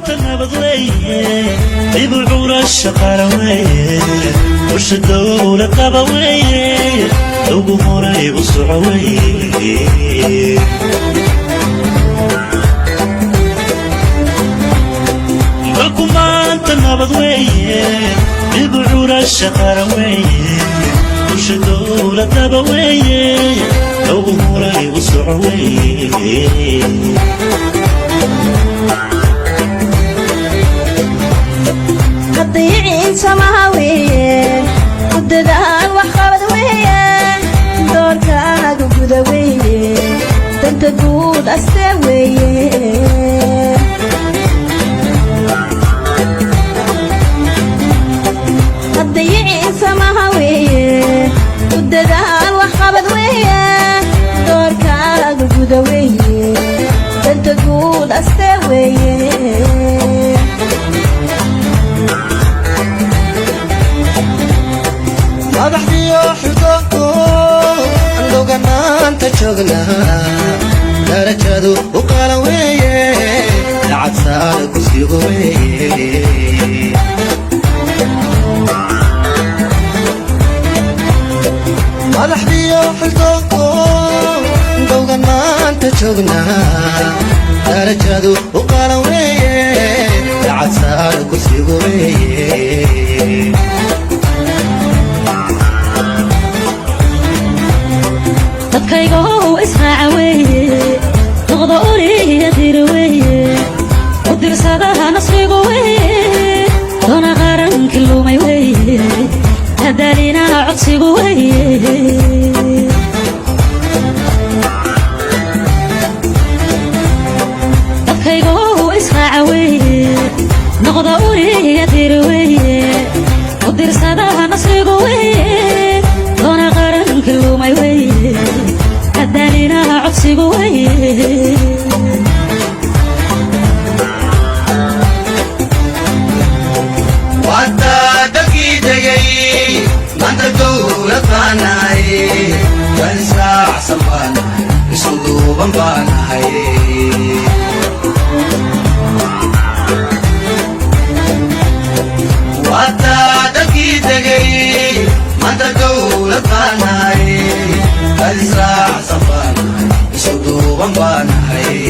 Maanta nabad weeye, dib u curasha qaran weeye, usha dowlad qaba weeye, ugu horay u soco weeye. Dalku maanta nabad weeye, dib u curasha qaran weeye, usha dowlad qaba weeye, ugu horay u soco weeye. Qadiicin samaha weeye, ku dadaal waxqabad weeye, doorkaaga guda weeye, danta guud astee weeye. Qadiicin samaha weeye, ku dadaal waxqabad weeye, doorkaaga guda weeye, danta guud astee weeye. Madaxdiyo xildoonko andhoga maanta joognaa, darajadu u qalan weeye, lacag saara kursigu weeye. Madaxdiyo xildoonko andhoga maanta joognaa, darajadu u qalan weeye, lacag saara kursigu weeye. Dadkaygow israaca weeye, noqda uliya dir weeye, u dirsadaha nasrigu weeye, doona qarankii lumay weeye, hadaalinaha codsigu weeye. Dadkaygow israaca weeye, noqda uliya dir weeye, u dirsadaha nasrigu weeye, doona qarankii lumay weeye, hadaalinaha codsigu weeye. Wataa dalkii degay, maanta dowlad baanahay, dan israacsan baanahay, isu duuban baanahay. Wataa dalkii degay, maanta dowlad baanahay, dan israacsan baanahay, isu duuban baanahay.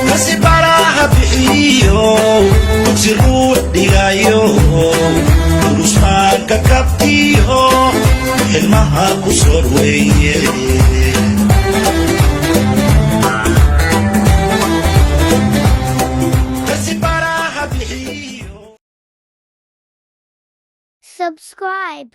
Kasibaraha bixiyo, dugsi ruux dhigayo, durusmaanka kabtiyo, xilmaha ku sor weeye. Kasibaraha bixiyo. Subscribe.